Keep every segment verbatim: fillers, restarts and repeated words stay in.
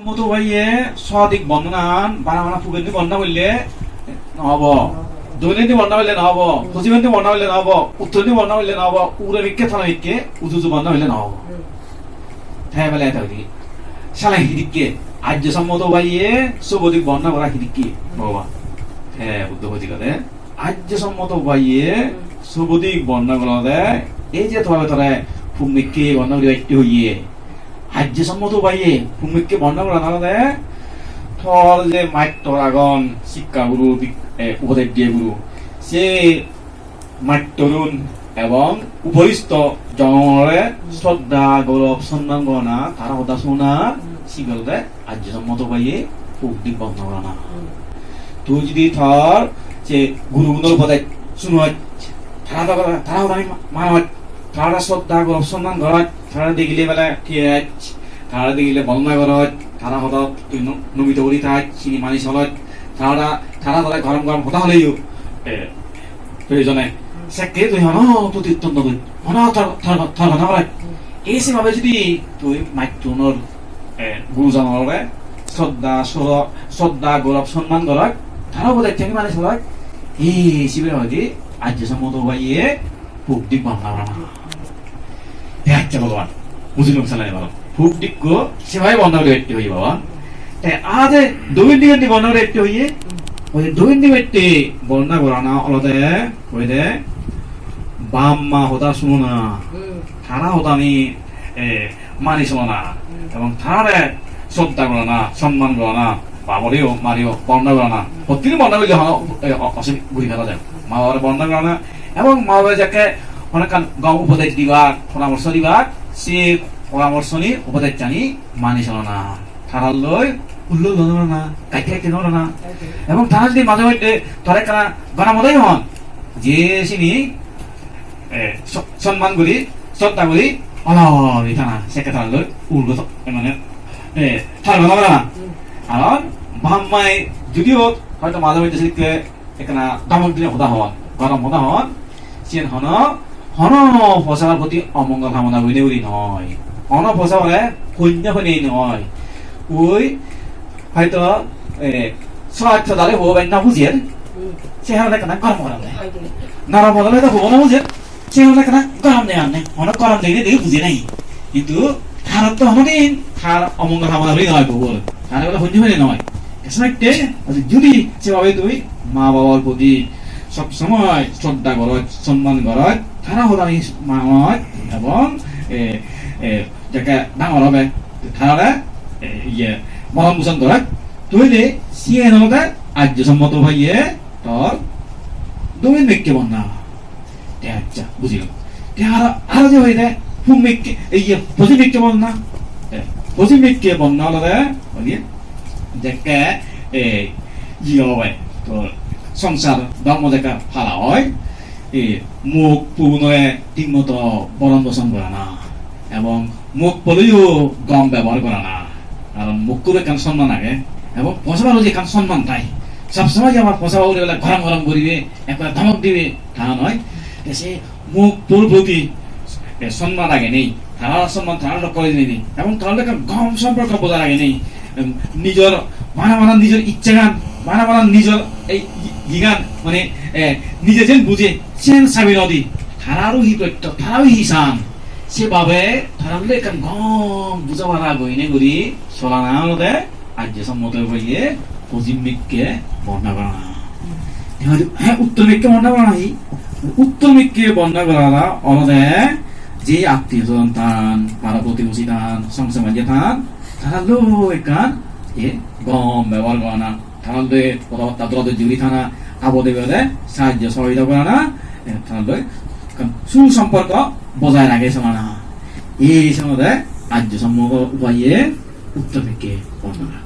Moto bhaiye sodik bondhonan bana bana pugendi bondhona golle no obo, doginendi bondhona golle no obo, pojjimendi bondhona golle no obo, uttorendi bondhona golle no obo, ugure mikke tole mikke uju uju bondhona golle no obo. Te bele eta hoide sale hidikke ajjo sommoto bhaiye sobodik bondhona gora hidikke, Bhogoban? Te Buddho hoide de ajjo sommoto bhaiye sobodik bondhona gora de, ei je tore tore puk mikke bondhona guri batte hoye, ajjo sommoto bhaiye puk mikke bondhona gora de, tor je mattor agon, sikka guru, bik-, e, upodes diye guru, se mattorun ebong uporisto jonore sroddha, gorob, sonman gorana, tara hoda suna, sibe olode ajjo sommoto bhaiye puk dik bondhona gorana. Tui jodi tor se gurugunor upodes sunoj, tara, tara hodani manoj, tara sroddha, gorob, sonman goroj, tara degile bele thiyej, tara degile bondhona goroj, tara hoda tui no-, nomito guri thaj, sini mani soloj, tara, tara tara gorom gorom hoda holeyo, e, proyojone sekke tui hono protitton no goj, hono tor-, tor-, torko no goroj. Ei sebhabe jodi tui mattunor, e, gurujonore sroddha, soro-, sroddha, gorob, sonman goroj, tara upodes ani mani soloj, ei sibe hoide ajjo sommoto bhaiye puk dik bondhona gorana. Te accha Bhogoban, bujilung sale baba. Puk dikko sebhabe bondhona guri batte hoye baba. Te ade doginendi bondhona guri batte hoye. Oi doginendi bondhona gorana olode, oi de bap ma hoda sunona, tara hodani, e, mani solana, ebong tarare sroddha gorana, sonman gorana, baboreyo, mareyo bondhona gorana. Prottini bondhona golle hono, e, o-, osubidha guri fela jai. Ma babore bondhona gorana, ebong ma babe jekke hono ekkan gom upodes dibak, poramorso dibak, se poramorsoni, upodesani mani solana. Taralloi ullo ullo no gorana, gatte gatte no gorana. Ebong tara jodi maje moddhe tore ekkana gorom hodai hon, je sini, e, so-, sonman guri, sroddha guri, olo guri tana, sekke taralloi ullo to-, e, mane, e, taralloi no gorana. Karon bap mae jodi hok, hoyto maje moddhe sekke ekkana dhomok dinei hoda hon, gorom hoda hon, siyen hono, hono posabar proti omongol kamona gurinei guri noi. Hono posabare honne honei noi. Oi hoyto, e, sohaj sodale hobo bai no bujer, se harone ekkana gorom gorom de. Norom hodale hobo no bujer, se harone ekkana gorom de anne. Hono gorom degine dege buje nai. Hintu tarot to honodin tar omongol kamona guri noi bobor. Tare bole honne honei noi. Kesonekte, jodi sebhabe tui ma babar proti sob somoi sroddha goroj, sonman goroj, tara hodani manoj, ebong, e, e, jekke dangor obe, tarare, e, iye, boron poson goroj, tui de siyen olode ajjo sommoto bhaiye tor doginendi bondhona. Te accha, bujilung. Te aro, aro je hoide, puk mikke, ei ye, pojjim mikke bondhona. E, pojjim mikke bondhona olode, hoide, jekke, e, iye obe, to songsar dhormo jekke pala oi, e, mok pune thik moto boron poson gorana, ebong mok poleyo gom bebohar gorana. Karon mokko ekkan sonman age, ebong posabaro je ekkan sonman thai. Sob somoi je amar posaba uri bole gorom gorom guribe, ekkore dhomok dibe, ta noi. Te se mok por proti, e, sonman age nei, tara sonman tara rokka guri nei, ebong tara ekkan gom somporko bojai rage nei. Em, nijor bana bana nijor icchegan, bana bana nijor ei igan, mane, e, nije jen buje, sen sabi nodi, tararo hi protto, tararo hi san. Sebhabe taralloi ekkan gom buja para goine guri solana olode ajjo sommoto bhaiye pojjim mikke bondhona gorana. He, uttor mikke bondhona gorana hi? Uttor mikke bondhona gorana olode je attiyo swajon tan, para protibesi tan, songse manje tan, taralloi ekkan, e, gom bebohar gorana. Taralloi hoda batta dora dori guri thana, abode bede sahajjo sohojogita gorana, e, taralloi ekkan susomporko bojai rage solana. Ei olode ajjo sommoto bhaiye uttor mikke bondhona.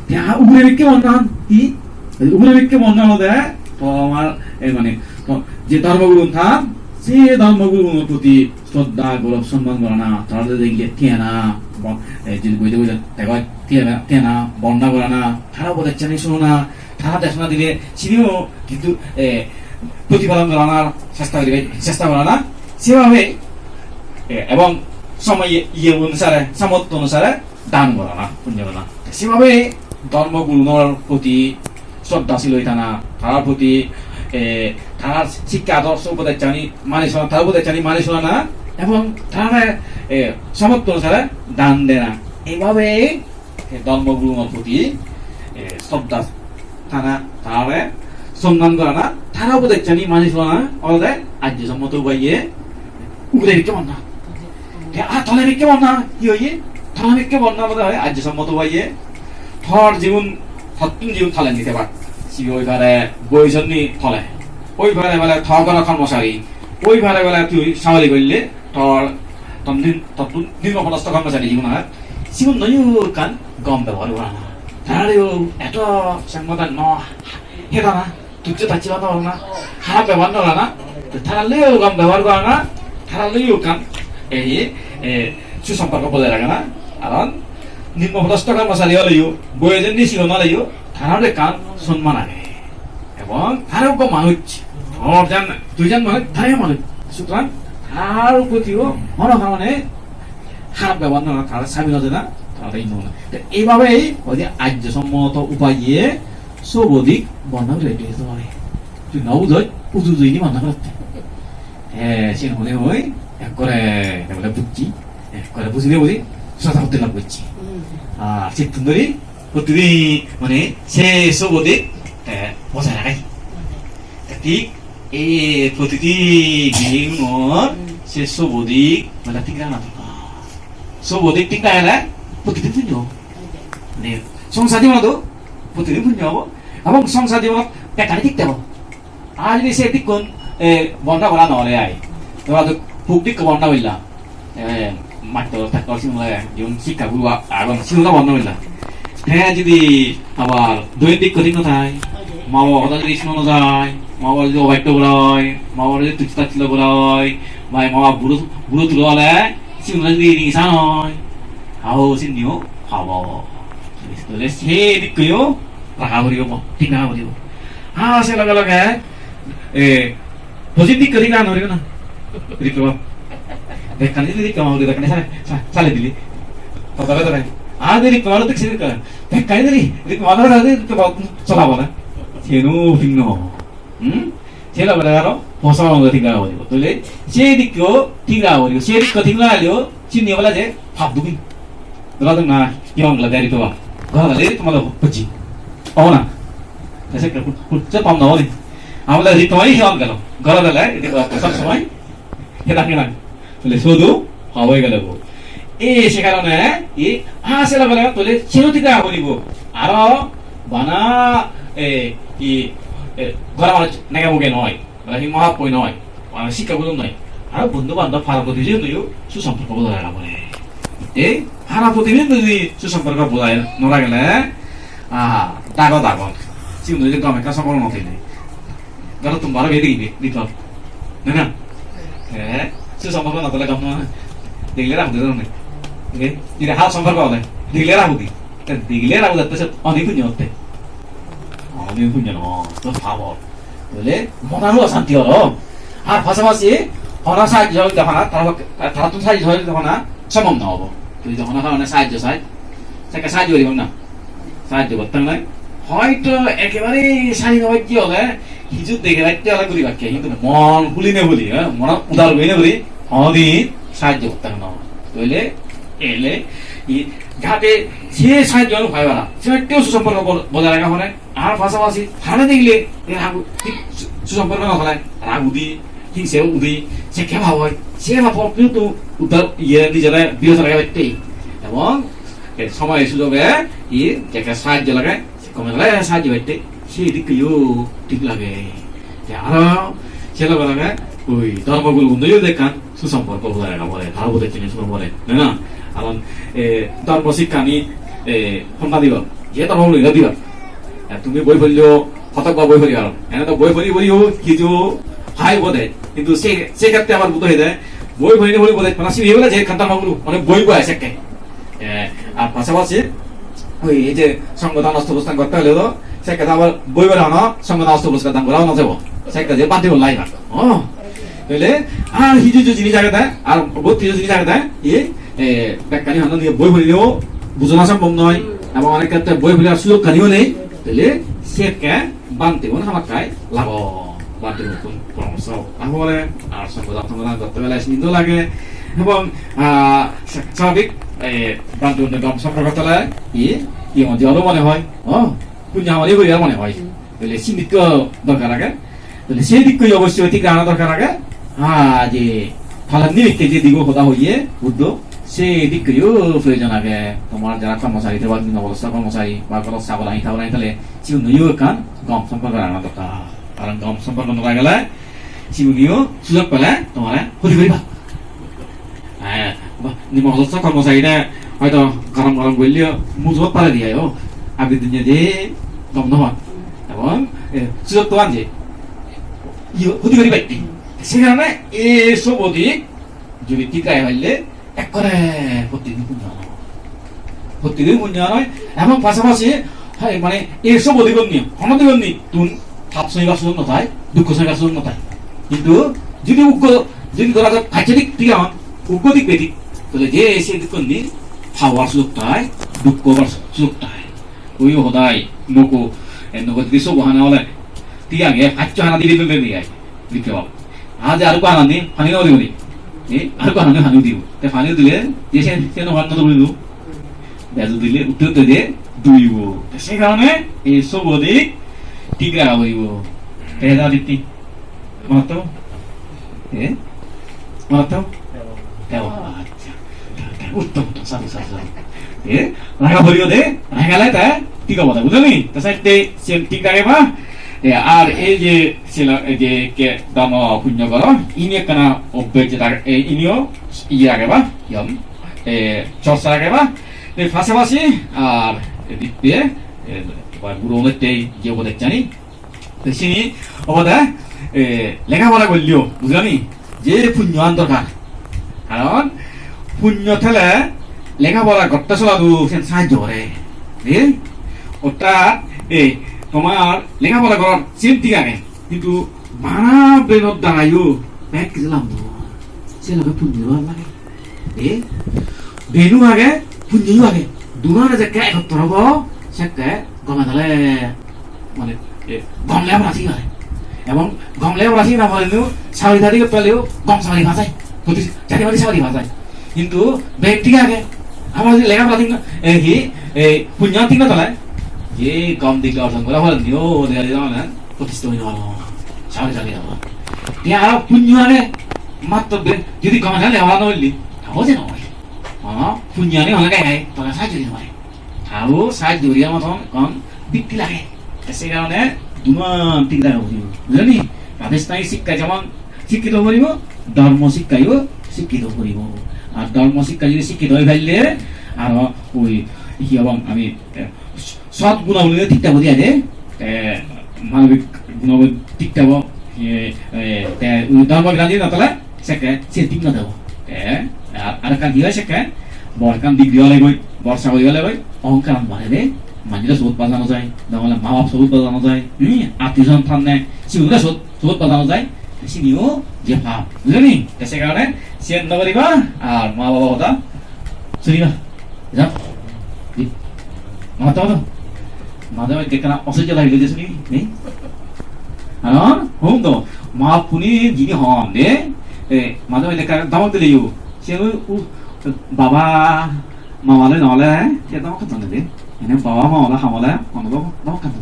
Te ugure mikke bondhona hi? Ugure mikke bondhona olode tomar, e, mane, to, je dhormogurugun than, se dhormogurugunor proti sroddha, gorob, sonman gorana, tarare degile thiyana, bo-, e, jodi boide boide degoj, thiyana, thiyana, bondhona gorana, tara upodesani sunona, tara desona dile siniyo hintu, e, protipalon goranar chesta guribe, chesta gorana, sebhabe, e, ebong somoy iye, iye onusare, samortho onusare, dan gorana, punyo gorana. Sebabe dhormo gurunor proti sroddhasil oi thana, tarar proti, eh, tarar sikkha adorsho upodeshani mani solana, tarar upodeshani mani solana, ebong tarare, eh, samortho onusare dan dena. Ebabe, eh, dhormo gurunor proti, eh, sroddha thana, tarare somman gorana, tarar upodeshani mani solana olode ajjo sommoto ubaye ugure bikke bonna. Te ar tole bikke bonna hi oye? Tole bikke bonna olode oi ajjo sommoto ubaye. Tor jigun, tottun jigun tole nite pare. Sibe oi pare boyejonni tole. Oi pare bele tor ghoro kormosari. Oi pare bele tui sagori golle tor, tor nin-, tottun nimmo podosto kormosari jigun agon. Sigun loiyo ekkan gom bebohar gorana. Tarareyo eto semmodan no hedana. Tujje tacche bana bana, harap bebohar no gorana, to tara loiyo gom bebohar gorana, tara loiyo ekkan, ei, eh, susomporko bojai ragana, karon nimmo podosto kormosari oleyo, boyejonni sigon oleyo, tarar ekkan sonman age. Ebong tara ekko manuj, tor jan, dui jan manuj, tarayo manuj. Sutorang, tar proti o hono karone harap bebohar no gorana, tara sabi no dena, tara ino na. To eibabei, oi je ajjo sommoto upaye, sobodik bondon ready oi jete pare. Tui no bujoj, uju uju ini bondon korotte. He, siyen hone hoi, ekkore, ekkore bujji, ekkore bujine buji, sroddha bhakti lab gojji. Hmm. Ar sittun dhori, protidin, mane, se sobodik, te, bojai ragai. Te thik, ei protiti girigunor, hmm, se sobodik, mane, thik ragana dorkar. Sobodik thik ragele, protidin punyo. Mane, songsar jibonot, protidin punyo obo. Ebong songsar jibonot bekkani thik thebo. Ar jodi se dikkun, eh, bondo gora no ore ai. Dhoro puk dikko bondo golla. Eh, mattor takkor sigun ole, jigun sikka guru a-, agon, sigun ole bondo golla. Te jodi abar doin dikko thik no thai, ma baba hoda jodi suno no jai, ma baba jodi obaiddo gora oi, ma baba jodi tucche tacchillo gora oi, ba ma baba buro, buro tulo ole, sigun ole jodi rini san oi, hao sinniyo habo. Tole se dikkoyo raga puribo, thik raga puribo. Ah, se loge loge, eh, positive dikko thik raga puribo na. Rikko. Bekkani jodi rikko ma uri bekkani sale, sa-, sale dile. Hoda hoda nai. Ah, jodi rikko ma uri thik se rikko. Bekkani jodi rikko ma uri thik se rikko. Sola bola. Senu pinno. Hmm? Se loge loge aro posa loge thik raga puribo. Tole se dikko thik raga puribo. Se dikko thik raga puribo. Sinni bole je pap dugi. Dora dun na, iyon gele deri to ba. Gora dale tomare bujji. O na. Ese ke kut, kut se pam na bole. Amale ri tomare iyon gelo. Gora dale, ete ba sob somoy. Heda heda. Tole sudu, ha hoi gelo go. E se karone, e, a se loge loge tole sinu thik raga puribo. Aro bana, e, e, e, gora mane nege muge noi. Bana hi mahapoi noi, bana sikka gudon noi. Aro bondhu bandhob para protibesi loiyo susomporko bojai raga pore. Ei para protibesi loi susomporko bojai no ragele, ah, dagot agon. Sigun loi gom ekka somporko no thele. Gorottun baro bedi dibe, dibe. Na na? Eh, susomporko no thele gom no. Degile ragudi dhoronne. Eh, ire ha somporko ole. Degile ragudi. Te degile ragudi te se oni punyo otte. Oni punyo no, to pabor. Tole monano osanti olo. Ar pasapasi hono sahajjo sahojogita pana, tara, tarattun sahajjo sahojogita pana sombhob no obo. Tui jokhon hono karone sahajjo saj, sekke sahajjo guribak na. Sahajjo gottak noi. Hoito ekkebare sari no pajje ole, hiju dege pajje ole guribakke, hintu mon huli ne huli, eh, mon udar guri ne guri, honodin sahajjo gottak noi. Tole, ele, i, jate se sahajjo pai para, se ekku susomporko bo-, bojai raga pore. Ar pasapasi hare degile, e ragu, thik su-, susomporko no thele, ragudi, hingse udi, sekke paboi, se pabor hintu udar, iye, nijore biroto ragei batte. Ebong, e, somoy sujoge, iye, jekke sahajjo lage, se gome dale sahajjo batte, se dikkeyo thik lage. Te aro, se loge loge, oi, dhormo guru gundoyo dekkan, susomporko bojai raga pore, tara bojai chini suno pore, na na? Karon, eh, dhormo sikkani, eh, honda diba, je dhormo guru diba. Eh, tumi boi polleyo, hotok ba boi pori paro. Ene to boi pori poriyo, hiju hai bode. Hintu se, se khetre abar buddho hede, boi pori pori bode, mane sibe bole je ekkan dhormo guru, mane boi boi sekke. Eh, ar pasapasi, oi, ei je songho dan ostho bostan gotte hole to, sekke to abar boi pore hono, songho dan ostho bostan dan gora no jebo. Sekke je bhante bolla iba. Oh. Tole, ar hiju hiju jinis agede, ar bohut hiju jinis agede, e, e, bekkani hono diye boi porileyo, bujona sombhob noi, hmm, ebong onek khetre boi poribar sujog kaniyo nei, tale sekke bhantegun hamakkai lagon, bhantegun poramorso lab gore, ar songhodan songhodan gotte gele sinindo lage, ebong, ah, sa-, sababik, eh, bhantegun gom somporko thale, i, i modi aro mone hoi, o, punyo hamani guribar mone hoi. Tale sindikko dorkar age. Tale se dikko obossoi thik ragana dorkar age. Ha, je palan nibekke je digo hoda hoye Buddho, se dikko proyojon age. Tomar jara kormochari, tomar nobolosto kormochari, ba goro sagol ani, tagol ani, tale sigun loiyo ekkan gom somporko ragana dorkar. Karon gom somporko no ragele sigun yo sujog pele tomare hoti guriba. Eh, ba, nimo hodosso kormochari de hoito gorom gorom golle mujot pare diye o. Agor dinne je gom no hon. Ebong, eh, sujog to an je. Iyo, hoti guri baitte. Se karone ei sobodik jodi thik rage palle ekkore protidin punyo obo. Protidin punyo obo. Ebong pasapasi, hai, mane, ei sobodik gonni, hono digon ni, tun pap soibar sujog no thai, dukko soibar sujog no thai. Hintu jodi uggo, jodi dhora jai pacche dik thik agon, uggo dik bedik, tale je se dikkon ni pabar sujog thai, dukko obar sujog thai. Oi hodai, nuko, e, nuko jodi sobo hana ole, thik age, paccho hana dile dile dile ai, dikke bab. Aje arekko hana ni, pani no dibo ni. E, arekko hana ni, pani dibo. Te pani dile, je se, se no hana dibo. Beju dile, utte utte je, duibo. Te se karone, ei sobodik, thik raga poribo. Te da ditti. Monot to? Eh? Monot to? Ebo. Ebo, accha. Uttom, uttom, sadhu, sadhu, sadhu. Eh? Raga poribo de, ragale te thik obo de, bujhoni? Te sette siyen thik rageba. Eh, ar ei je sila, ei je ke dano punyo goro, ini ekkana obbej je rag-, eh, iniyo iye rageba, yom, eh, chorcha rageba. Te pasapasi ar edikke, eh, ba guru onotte je obodeccani, te sini obode, eh, lega pora golleyo, bujhoni? Je punyo an dorkar. Karon punyo thele lega pora gotte soladu sen sahajjo gore. Eh? Orthat, eh, tomar lega pora goror sen thik age. Hintu bana brain-or darayo bek hissu lab no oi. Se loge punyo lage. Eh? Brain-o age, punyo age. Dugan jekke ekottor obo, sekke gome dale mane, eh, gom lega pora sigibare. Ebong gom lega pora sigibare mane sagori tagori peleyo gom sagori pa jai. Proti-, jati mati sagori pa jai. Hintu brain thik age. Amar jodi lega pora thik no, eh, hi, eh, punyo thik no thale, je gom dik orjon gora pore niyo, dega jai mane, protistha oi no paro. Sagori sagori obo. Te aro punyo age, matto be-, jodi gom lega pora no golle, tao je no oi. Mane, punyo ani hole gai gai, tore sahajjo guri no pare. Tao sahajjo guribar moton ekkan bhitti lage. Te se karone dugan thik raga poribo. Bujhoni? Pratiষ্ঠানিক শিক্ষা যেমন শিক্ষিত করিব, ধর্ম শিক্ষায়ও শিক্ষিত করিব। Ar dhormo sikkha jodi sikkito oi palle, aro oi hi hobong ami, eh, sot gunaboli thik thabo de age, eh, manobik gunaboli thik thabo, eh, eh, te oi dhormo gyan jodi no thale, sekke se thik no thebo. Te ar, arekkan hi oi sekke, bor ekkan degree ole goi, bor sagori ole goi, ohongkar an bare de, manjore sot baja no jai, na ole ma bap sot baja no jai, hmm, attiyo swajon thanne, sigunore sot, sot baja no jai, siniyo je pap, bujhoni? Te se karone siyen no guriba, ar ma baba hoda suniba. Jao. Di. Mata to. Mata to ekkana osojjo lagile je suni, nei? Karon, hom to, ma bap puni jini hon, de? E, mata to ekkana dhamok dile yo. Se u, u, baba, ma baba le no ole, se dhamok kan de. Ene baba ma baba ham ole, ono dhamok kan de.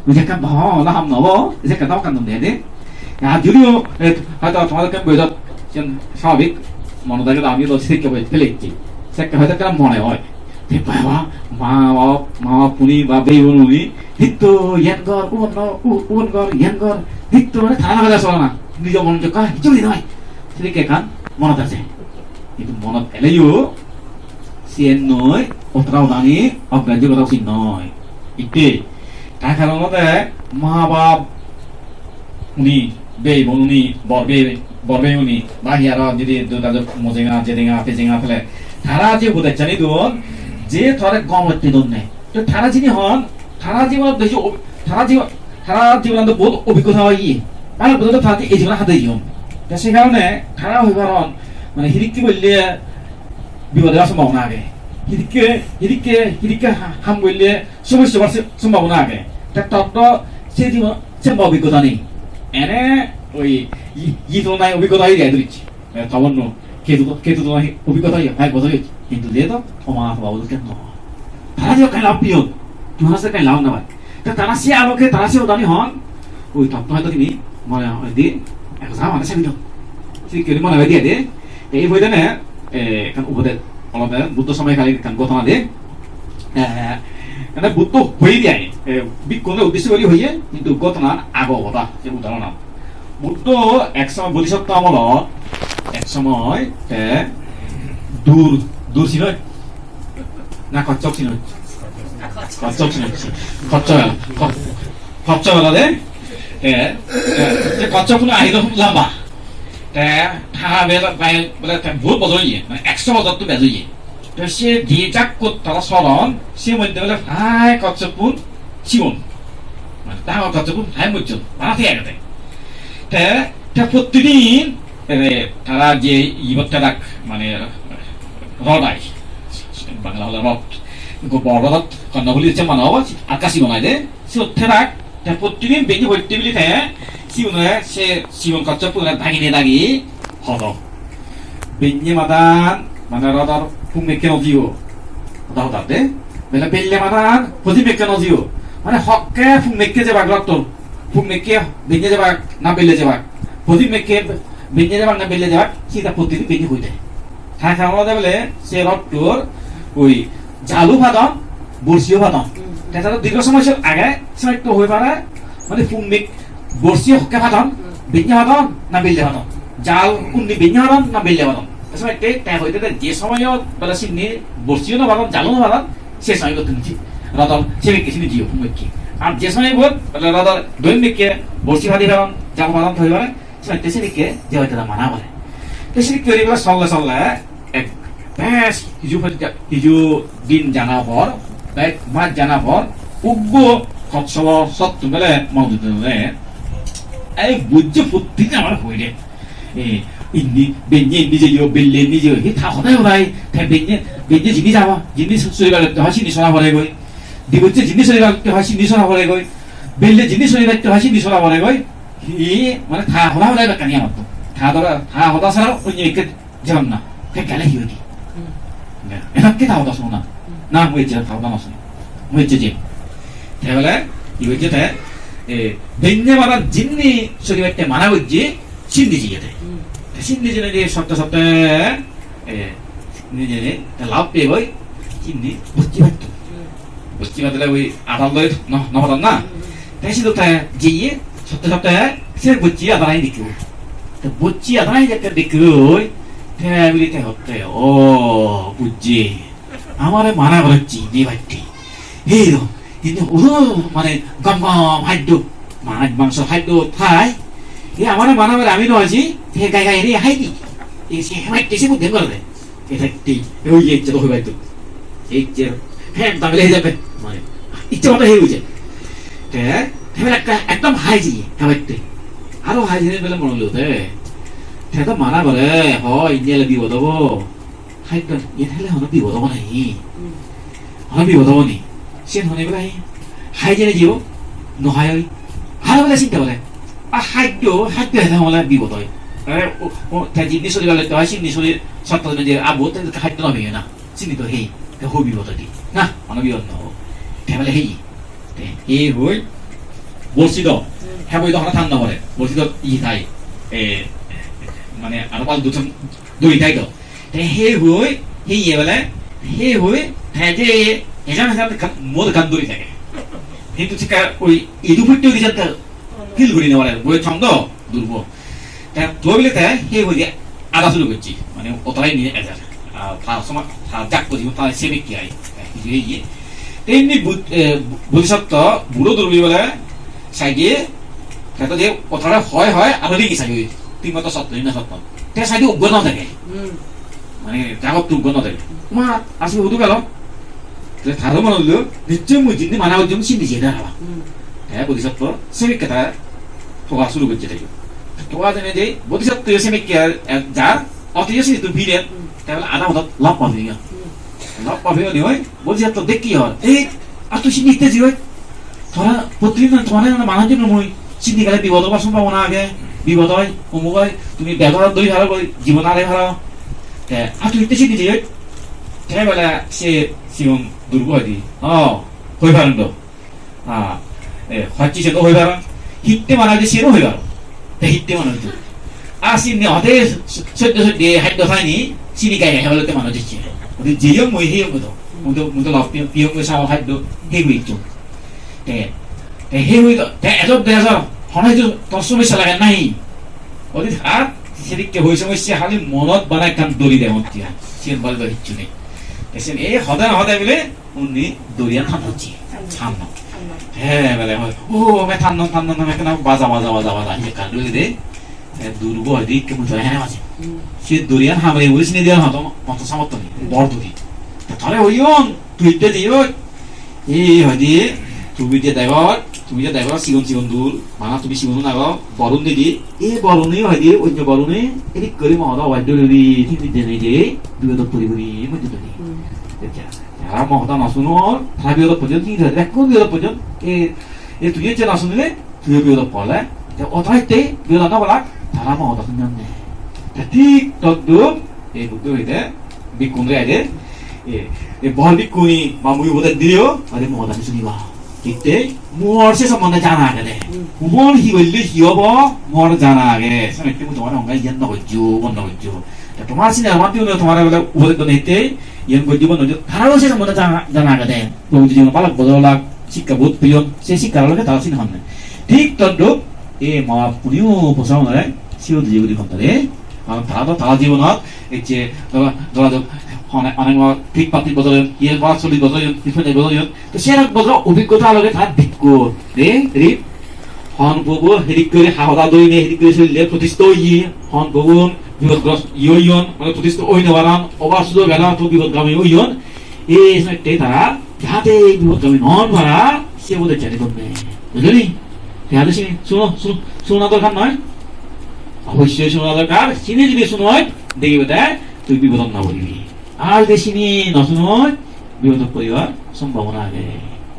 Ui je kan baba ma baba ham no obo, je kan dhamok kan de de. Ar judiyo, e, hoyto tomar ekkan boidot, siyen swababik, monot age ami do sekke boi phelei ecchi. Sekke hoyto ekkan mone oi. Te baba, ma bap, ma bap puni ba bei bon puni, hitto iyen gor, ubon gor, u-, ubon gor, iyen gor, hitto mane tara lage solana. Nijo mon jokka hissu noi. Sedokke ekkan monot ase. Hintu monot eleyo, siyen noi, otra odani, ograjjo gora usit noi. Itte, ta karon olode ma bap uni, bei bon uni, bor bei, bor bei uni, ba hi aro jodi doda jok mojenga, jedenga, pejenga thele, tara je upodesh ani don, je tore gom otte donne. To tara jini hon, tara jibonot beji ob-, tara jibo-, tara jibonot to bohut obhiggota oye. Mane bohut tara je ei jibonot hade jiyon. To se karone tara hoi paron, mane hidikki bolle bipode obar sombhabona age. Hidikke, hidikke, hidikke ha-, ham golle somossya obar se-, sombhabona age. Te tor do se jibon, se obhiggota nei. Ene oi yi-, yi tulonai obhiggota oye de durichi. E, tobonno, ketu, ketu tulonai obhiggota oye, hai bojor oye. Hintu je to, oma, baba, bojor ken no. Tara je ekkan lab piyon, tui hana se ekkan lab na bai. Te tara se aloke, tara se hodani hon, oi totto hoyto tumi mone hoide, ek jagah mane sebi do. Sedokke guri mone hoide de, te ei boidane, eh, ekkan upodes olode Buddho somoykalin ekkan ghotona de. Eh, mane Buddho hoye de ai, eh, bhikkhunore uddesho guri hoye, hintu ghotonan ago hoda, se udahoron. Buddho ek somoy bodhisattva amolot, ek somoy te dur, dur sinoj? Na, Kocchop sinoj? Kocchop sinoj. Kocchop, Ko-, Kocchop elo de. Te, te, te Kocchop kuno ahilo lamba. Te, tha bel, bai, bole, te, bohut bojor oye, mane, ekso bojor to bej oye. Te se je jakkot tara soron, se moddhe bole, hai Kocchop pun sigon. Mane, dangor Kocchop pun hai mojjon, bana thei agede. Te, te prottidin, e, tara je ibot thedak, mane, rod ai, Bangla hole rod. Ikko bor rodot Kornofuli hocche mane obo, ar ekka sigon ai de. Siyot thedak, te prottidin benne hotte bili te, sigunore se sigon Kocchop pune dagine dagi hodon. Benne madan, mane rodor pung mekke no jiyo. Hoda hodar de. Bele belle madan, pojim mekke no jiyo. Mane hokke pung mekke jebak rodor. Pung mekke benne jebak, na belle jebak. Pojim mekke benne jebak na belle jebak, sida prottidin benne hoi de. Thai thai olode bele se rodor oi jalo padon, borsiyo padon. Hmm. Te tara dirgho somoy sot age, somoy to hoi pare, mane pung mekki borsiyo hokke padon, hmm, benne padon, na belle padon. Jal unni benne padon, na belle padon. Te somoy te, te hoide de je somoyot bele sinni borsiyo no padon, jalo no padon, se somoy bot tumi ji-, rodor se mekki sinni jiyo pung mekki. Ar je somoy bot bele rodor doi mekki borsi padi padon, jal padon hoi pare, somoy te sedokke je hoide de mana gore. Te sedokke guri bele solle solle, ek bej hiju pojja-, hiju din jana por, bej mas jana por, uggo Kocchobo sotto bele Maududore, ei bujje putti amar hoide. E, indi, benne indi jeyo, belle indi jeyo, hi tha hodai hodai, te benne, benne jinni jaba, jinni soribar te hoy sinni sora pore goi. Dibujje jinni soribar te hoy sinni sora pore goi. Belle jinni soribar te hoy sinni sora pore goi. Hi, mane tha hodai hodai bekkani amattun. Tha hodai, tha hoda sara onyo ekko jebak na, te gele hi hoide? Hmm. Ne, enakke tha hoda suno na. Hmm. Na, mui ejje tha hoda no suni. Mui ejje je. Te bele, hi hoide te, e, benne madan jinni soribatte mana gojje, sinni jiye te. Hmm. Te sinni jene je sotte sotte, e, sinni jene, te lab peye goi, sinni bocchi patto. Hmm. Bocchi padile oi adal doi no, no padon na. Hmm. Te sidu te jeye, sotte sotte se bocchi adal ani dekke. Te bocchi adal ani dekke dekke oi, te bili te hotte, "O, bujje. Amare mana goracche, ne batte. He do, indi udo mane gom gom haddo, maj mangso haddo thai. E amare mana gore ami no aji, he gai gai re hai di. E se batte se buddhe gore." Ete ti, oi ejje do hoibai to. Ejje, he, ekdom bele he jabe. Mane, icche moto he oi je. Te, te bele ekka, ekdom hai jiye, hebatte. Aro hai jiye bele mone holo te. Te do mana gore, ho, indi ele bipod obo. Hai do, iyen hele hono bipod obo nahi? Hmm. Hono bipod obo ni? Siyen hone bele hai jene jiyo, no hai oi. Aro bele sinte gore. A haddo, haddo hene hole bipod oi. Are, o, o, te jinni soribar lotte oi, sinni sori, sotto jinni je abo, te haddo no peye na. Sinni to hei, te ho bipod oi di. Na, hono bipod no. Te bele hei. Te hei hoi, borsi do. He boi do hono than no pore. Borsi do i thai. E, mane, aro pal dujon duri thai do. Te he hoi, he iye bole, he hoi, te je, ejan ejan ekkan, mor ekkan duri thage. Hintu thik oi idu phutte udi jante feel guri no pare, boi chong do, durbo. Te to bile te he hoi je ada suru gocche, mane otorai ni ejar. Ar ta soma, ta jak gocche, ta se bikki ai. Te hijeni iye. Te inni bud-, eh, bodhisattva, buro durbi bole, saide, te to je otorai hoi hoi, aro ringi sai hoi. Tin moto sotto, na sotto. Te saide uggo no thage. Hmm. Mane, jagot tu uggo no thage. Ma, asi hudu gelo. Te taro mone holo, nichchoi mui jindi mana gojjong sindi jede hara. Hmm. Te bodhisattva, semikke te toga suru gojje te. Toga jene je, bodhisattva semikke jar, otiyo sindi tu bire, hmm, te bole ada hodot lap pabi ya. Hmm. Lap pabe oni oi, bolji, "Ar to dekki hor. Ei, ar tui sindi hitte jiyoi? Tora protidin na tomare na manuj no mui. Sindi gele bipod obar sombhabona age, bipod oi, omuk oi, tumi bedor doi paro goi, jibon are paro. Te ar tui hitte sindi jiyoi?" Te bele se sigon durbo hoide, "O, hoi parong do." Ah, eh, hocche se do hoi parong. Hitte mane hoide se do hoi parong. Te hitte mane hoide. Ar sini hoide soddo soddo haddo thani, sini gai gai hobolotte mane hoide. Ode jeyong mui heyong do. Mui do, mui do love peyong, peyong mui sao haddo, he hoicho. Te, te he hoi do, te ejo de ejo, hono hitu tor somossa lage nahi. Ode ar, sedikke hoi somossa hali monot bana ekkan dori de motte. Siyen bole do hissu nei. Te sen ei hoda na hoda bile, Undi doriyan than hocche. Than. Than. He, bele hoi, "O, me than non, than non," ekkena baja, baja, baja, baja, je kar dole de. E, durbo hoide ikke mui tore hene baje. Hmm. Se doriyan hamre uri sini diyan hoto, moto samotto ni, bor dori. Te tore hoyon, tui te diyo. E, hoide, tumi je degor, tumi je degor, sigon sigon dur, bana tumi sigon ago, borun didi, e boruni hoide, onyo boruni, edik gori mo hoda wai dole di, tindi dene je, duyo do puri puri, mo dole di. Hmm. Te ja. Tara mo hoda no sunor, tara biyodot pojjon, hi hoide, bekkun biyodot pojjon. E, e tui ecche no sunile, tui biyodot pole. Te o tara hitte biyodot no polak, tara mo hoda sunnon ne. Te thik todrup, e Buddho hoide, bhikkhun re aide, e, e bor bhikkhuni, ma mui ubodes diyo, ade mo hoda suniba. Hitte, mor se sombonde jana agede. Mor hi golle hi obo, mor jana age. Se hitte mui tomare honge iyan no gojjo, bon no gojjo. Te tomar sini amar diune tomare bole ubodes done hitte, iyan gojjo bon gojjo, tararo se sombonde jana, jana agede. Probhuji jibon balok bojor olak, sikka bohut peyon, se sikka olak tara sini honne. Thik todrup, e ma bap uniyo posa onore, siyo dije guri honne re. Karon tara do tara jibonot, ecche, dora, dora do, onek, onek ma thik patik bojor oyon, iye ba chollish bojor oyon, tirpon bojor oyon. To se ek bojor obhiggota loge tara dikko, re, re. Hon bobo, hedik guri ha hoda doine, hedik guri solle protistha oye, hon bobo, bipodgrosto iye oyon, mane protistha oi no paron, obar sujog elo, to bipodgami oyon. Ei somotte tara jate bipodgami no on para, se ubodes jani donne. Bujholi? Te aro sini suno, su-, suna dorkar noi? Obossoi suna dorkar. Sini jodi sunoi, degibe de, tui bipodot no poribi. Ar jodi sini no sunoi, bipodot poribar sombhabona age.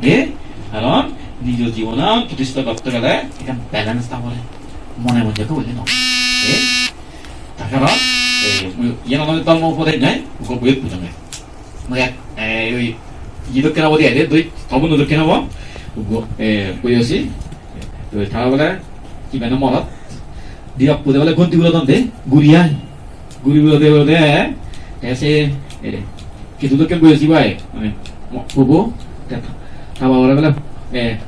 E? Karon nijo jibonan protistha gorte gele ekkan balance tha pore. Mone mone ekko hoile no. E? Tar karon, e, mui iyan olode dhormo upodesh noi, ugo boyot bujonge. Mui ek, e, oi, iye dokken obo de, dui, tobun dokken obo. Ugo, e, boyosi. Dui, tara bole, ki bana morot. Di appu de bole gonti gulo don de, guri ai. Guri gulo de, gulo de, e, te se, e, kitu dokken boyosi bai. Mane, mo-, ugo, te ta-, taba bole bole, e,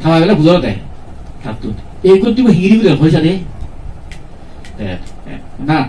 taba bole bujo de. Tattun. E gonti bo hiri gulo hoy sa de. Te, e, na.